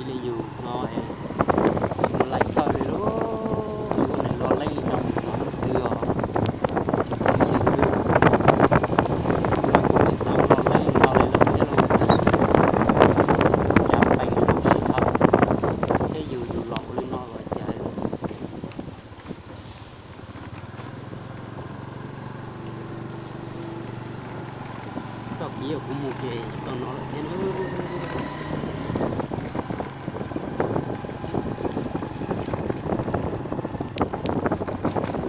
Li yus no es, mus laij thawj li lauj, yus ua neeg lo leej li no mus txog hnub twg os. Ces yus, kuv tsis xav ua lo leej li no li lawm thiab lauj, tab sis cas peem lub sij hawm thiab yus, yus los ua li no los cas txoj kev uas kuv mus ces txoj no lawm thiab nawb.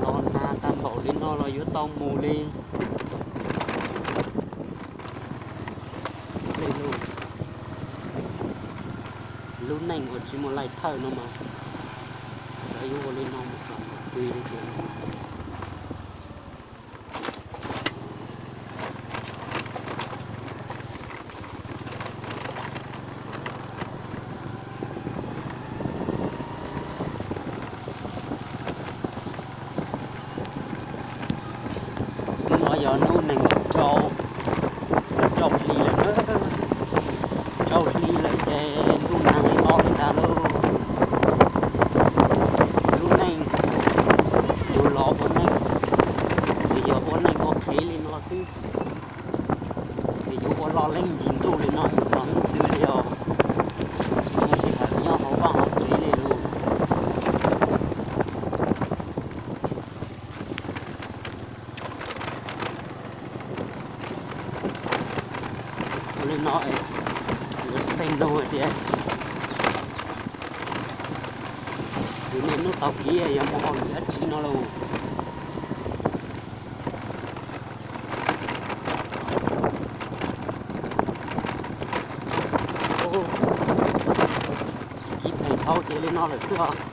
Los nag tag npaum li no los yuav tau mus li. Lub neej uas tsis muaj laij thawj no mas, xav yuav ua li no mus txog hnub twg li tiag. Hnub no yog hnub nees nkaum rau, rau hli lawm na. Rau hli lawm ces ntuj nag li no li ntag lauj. Lub neej, yus los ua neej, ces yog ua neej ua qhev li no xwb. Ces yuav ua lo leej yim ntuj li no mus txog hnub twg li os. Tsis muaj sij hawm nyob hauv vaj hauv tsev li lauj. Ua li no, yuav pheej nug hais tias yus niaj hnub taug kev yog mus hauj lwm dab tsi no lauj. Kev pheej dhau ces li no lawm xwb os.